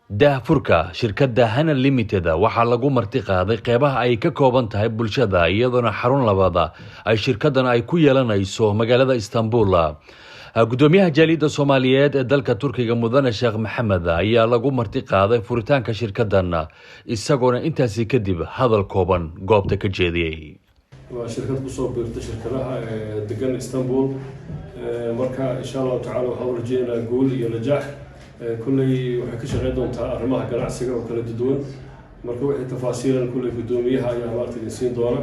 Daahfurka shirkadda Hana Limited waxaa lagu marti qaaday qeybaha ay ka kooban tahay bulshada, iyadoona xarun labaada ay shirkaddan ay ku yeelanayso magaalada Istanbul. Gudoomiyaha jaaliyadda Soomaaliyeed ee dalka Turkiga, Mudane Sheekh Maxamed, ayaa lagu marti qaaday furitaanka shirkaddan, isagoona intaasi kadib hadal kooban goobta ka jeediyey. Waa shirkad kusoo biirta shirkadaha degan Istanbul. Marka insha Allahu tacala waxaan u rajeynaynaa guul iyo najaax. Kulley waxay ka shaqeyn doontaa arrimaha ganacsiga oo kala duwan. Marka wixii tafaasiilan kulley guddoomiyaha ayaa maarata idin siin doona.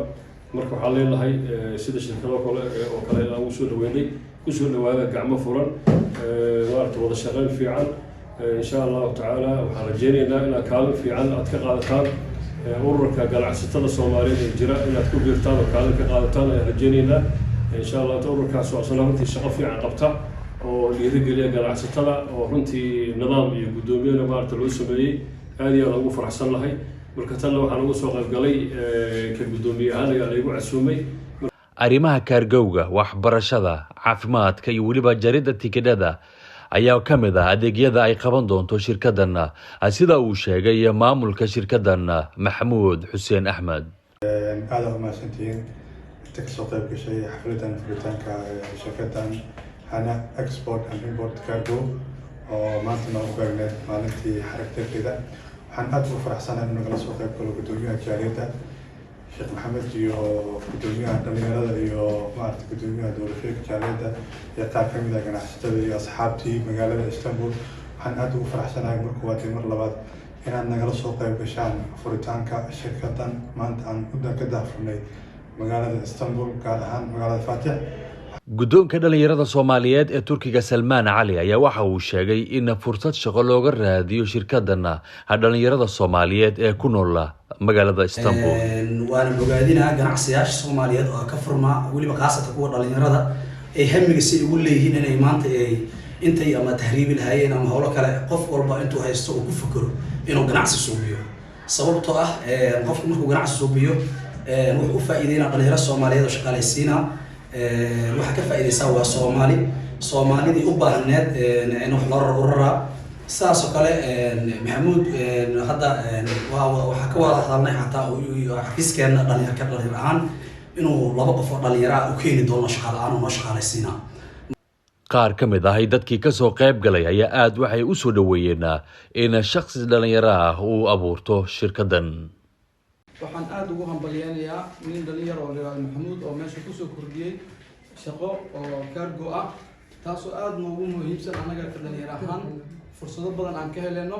Marka waxaan leenahay, sida shirkado kale oo kale aan ugu soo dhaweynay, kusoo dhawaada gacmo furan, maarata wada shaqeyn fiican. Insha Allahu tacaala waxaan rajeynaynaa inaad kaalin fiican aad ka qaadataan ururka ganacsatada Soomaaliyeed ee jira, inaad ku biirtaan oo kaalin ka qaadataan ayaan rajeynaynaa insha Allah. Ururkaas oo asna runtii shaqo fiican qabta oo dhiirigeliya ganacsatada, oo runtii nidaam iyo guddoomiyana maarata loo sameeyey, aad iyo aad ugu faraxsan lahay. Marka tanna waxaan ugu soo qaybgalay ka guddoomiye ahaan ayaa laygu casuumay. Arrimaha cargo-ga, waxbarashada, caafimaadka iyo weliba jaridda tikidhada ayaa ka mid ah adeegyada ay qaban doonto shirkaddan, sida uu sheegay maamulka shirkaddan, Maxamuud Xuseen Axmed. Aada umahadsantihiin inta kasoo qayb gashay xafladan furitaanka shirkaddan Hana Export and Import Cargo oo maanta noogu beegneed maalintii xarag jarkeeda. Waxaan aada ugu faraxsanahay inuu nagala soo qayb galo guddoomiyaha jaaliyadda, Sheekh Maxamed, iyo guddoomiyaha dhalinyarada, iyo maarata guddoomiyaha doorashooyinka jaaliyadda, iyo qaar kamid ah ganacsatada iyo asxaabtii magaalada Istanbul. Waxaan aada ugu faraxsanahay mar koowaad iyo mar labaad inaad nagala soo qayb gashaan furitaanka shirkaddan maanta aan ka daahfurnay magaalada Istanbul, gaar ahaan magaalada Faatix. Guddoonka dhalinyarada Soomaaliyeed ee Turkiga, Salmaan Cali, ayaa waxa uu sheegay in fursad shaqo looga raadiyo shirkadana dhalinyarada Soomaaliyeed ee ku nool magaalada Istanbul. Waana bogaadinaa ganacsiyaasha Soomaaliyeed oo ka furmaa, weliba khaasatan kuwa dhalinyarada ay hamiga si ugu leeyihiin inay maanta ay intay ama tahriibi lahaayeen ama howlo kale, qof walba intuu haysto uu ku fikero inuu ganacsi suubiyo, sababtoo ah qofku markuu ganacsi suubiyo wuxuu u faa'iideynaa dhalinyaro Soomaaliyeed oo shaqaalaysiinaa. Waxaa ka faa'iideysaa waa Soomaali, Soomaalidii u baahneed in wax loo rar uraraa. Sidaas oo kale Maxamuud hadda waa waxaa ka wada hadalnay xataa xafiiskeena dhalinyar ka dhalinyar ahaan inuu laba qof oo dhalinyaro ah u keeni doono shaqa la-aan oo noo shaqaalaysiinaa. Qaar ka mid ahay dadkii kasoo qayb galay ayaa aada waxay u soo dhaweeyeen in shakhsi dhalinyaro ah uu abuurto shirkaddan. Waxaan aada ugu hambalyeynayaa nin dhalinyar oo la yihahdo Maxamuud oo meesha kusoo kordhiyey shaqo oo cargo ah, taasoo aada noogu muhiimsan annaga ka dhalinyar ahaan, fursado badan aan ka heleno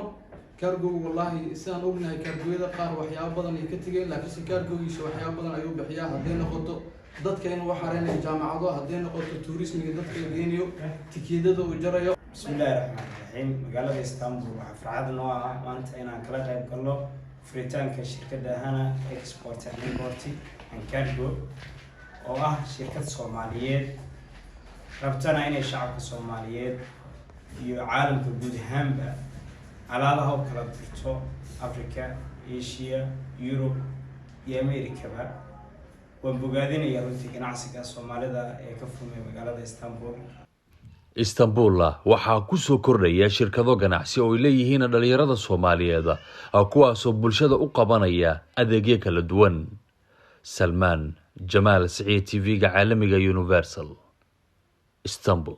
cargo-gu. Wallaahi, sidaan ognahay, cargo-yada qaar waxyaabo badan ay ka tegeen, laakiinse cargo-giisa waxyaabo badan ayuu bixiyaa, hadday noqoto dadka inuu xareynayo jaamacado, hadday noqoto tourism-iga dadka la geynayo, tikidada uu jarayo. Bismillahi raxmaan raxiim. Magaalada Istanbul waxaa farxad noo ah maanta inaan kala qayb galno furitaanka shirkadda Hana Export and Import and Cargo, oo ah shirkad Soomaaliyeed rabtana inay shacabka Soomaaliyeed iyo caalamka guud ahaanba alaabaha u kala dirto Africa, Asia, Yurub iyo Americaba. Waan bogaadinayaa runtii ganacsiga Soomaalida ee ka furmay magaalada Istanbul. Istanbul waxaa kusoo kordhaya shirkado ganacsi oo ay leeyihiin dhalinyarada Soomaaliyeed, kuwaasoo bulshada u qabanaya adeegyo kala duwan. Salmaan Jamaal Siciid, TV-ga caalamiga Universal, Istanbul.